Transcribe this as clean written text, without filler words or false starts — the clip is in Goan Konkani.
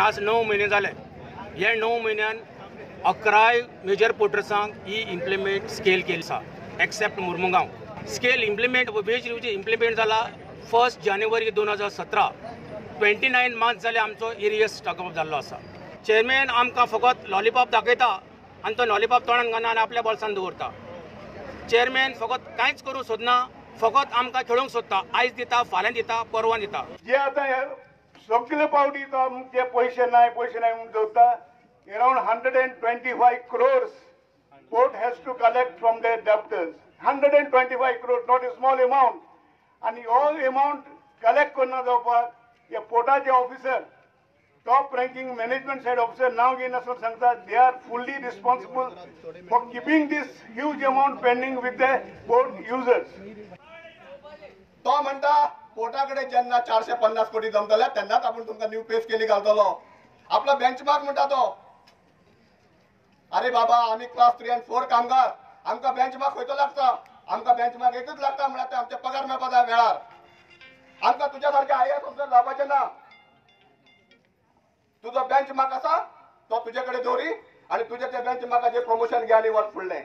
आज 9 म्हयने जाले. हे 9 म्हयन्यान 11 मेजर पोर्टर्सांक ही इम्प्लिमेंट स्केल केली आसा, except Mormugao. Scale implement wage review implement जाला 1 जानेवारी 2017. 29 मंथ्स जाले आमचो एरियस स्टॉकअप जाल्लो आसा. चेअरमॅन आमकां फकत लॉलीपॉप दाखयता आनी तो लॉलीपॉप तोंडान घालना आनी आपल्या बोल्सान दवरता. चेअरमॅन फकत कांयच करूंक सोदना, फकत आमकां खेळोवंक सोदता. आयज दिता, फाल्यां दिता, परवां दिता. जे आतां सगळे पावटी तो जे पयशे नाय पयशे नाय म्हणून दवरता. Around 125 crores port has to collect from the debtors. 125 crores, not a small amount. आनी हो एमावंट कलेक्ट करना जावपाक हे पोर्टाचे officer, top ranking management side officer नांव घेयनासतना सांगता, they are fully responsible for keeping this huge amount pending with the port users. तो म्हणटा पोर्टा कडेन जेन्ना 450 कोटी जमतले तेन्नाच आपूण तुमकां न्यू पे स्केली घालतलो. आपलो बेंचमार्क म्हणटा तो. अरे बाबा, आमी क्लास 3 आनी 4 कामगार, आमकां बेंचमार्क खंयचो लागता? आमकां बेंचमार्क एकूच लागता, म्हळ्यार ते आमचे पगार मेळपा जाय वेळार. आमकां तुज्या सारके IAS officer जावपाचें ना. तुजो बेंचमार्क आसा तो तुजे कडेन दवरी आनी तुजे त्या बेंचमार्काचेर प्रमोशन घे आनी वच फुडलें.